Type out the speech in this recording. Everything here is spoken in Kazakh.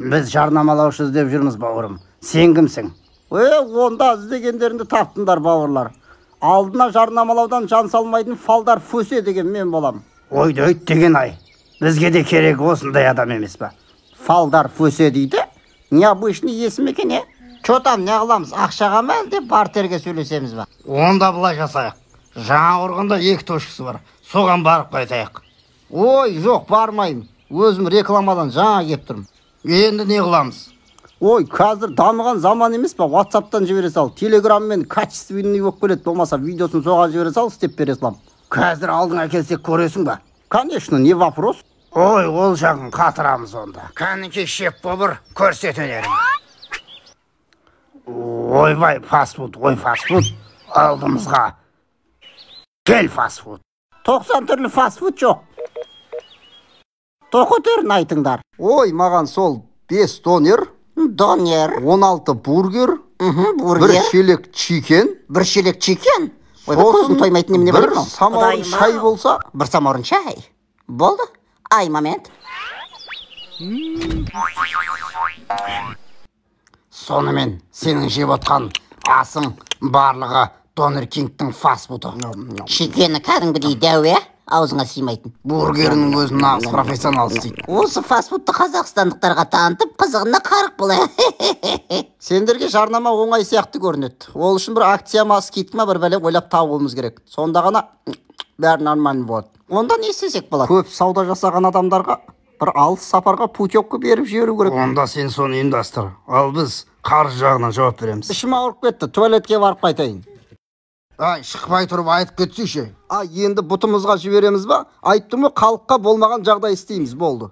Біз жарнамалаушы іздеп жүрміз, бауырым. Сен кімсің? Онда іздегендеріңді таптыңдар, бауырлар. Алдына жарнамалаудан жан салмайтын Фалдар Фөсе деген мен болам. Ойды деген ай. Бізге де керек осындай адам емес па? Фалдар Фөсе дейді. Необычный есім екен, е? Чо там, не қыламыз? Ақшаға ма әлде бартерге сөйлесеміз ба? Онда былай жасайық. Жаңа құрғанда 2 точкасы бар. Соған барып қайтайық. Ой, жоқ, бармаймын. Өзім рекламадан жаңа кеп тұрмын. Енді не қыламыз? Ой, қазір дамыған заман емес па? WhatsApp'тан жібере сал, Телеграммен качественный болып келеді, болмаса видеосын соған жібере сал, істеп бере салам. Қазір алдыңа келсек көресің ба? Конечно, не вопрос. Ой, ол жағын қатырамыз онда. Кәнекей шеп бобыр, көрсет өнеріңді. Ойбай, фастфуд, ой, фастфуд. Алдымызға кел фастфуд. 90 түрлі фастфуд жоқ. Тоқетерін айтыңдар. Ой, маған сол 5 донер, Донер, 16 бургер, бургер, бір шелек чикен, бір шелек чикен. Ой, көзім тоймайтын немене бар бір самаурын шай болса, бір самаурын шай. Болды. Ай, момент. Сонымен сенің жеп отқан асың барлығы Донер Кингтің фастфуды. Чикені кәдімгідей дәу, е? Аузыңа сыймайтын. Бургерінің өзін нағыз профессионал істейді. Осы фастфудты қазақстандықтарға танытып, қызығына қарық болайық. Сендерге жарнама оңай сияқты көрінеді. Ол үшін бір акция ма, скидка ма бір бәле ойлап табуымыз керек. Сонда ғана бәрі нормально болады. Онда не істесек болады? Көп сауда жасаған адамдарға бір алыс сапарға путевка беріп жіберу керек. Онда сен соны ұйымдастыр. Ал біз қаржы жағынан жауап береміз. Ішім ауырып кетті, туалетке барып қайтайын. Ай, шықпай тұрып айтып кетсейші. А, енді бұтымызға жібереміз ба? Айттым ғой, халыққа болмаған жағдай істейміз, болды.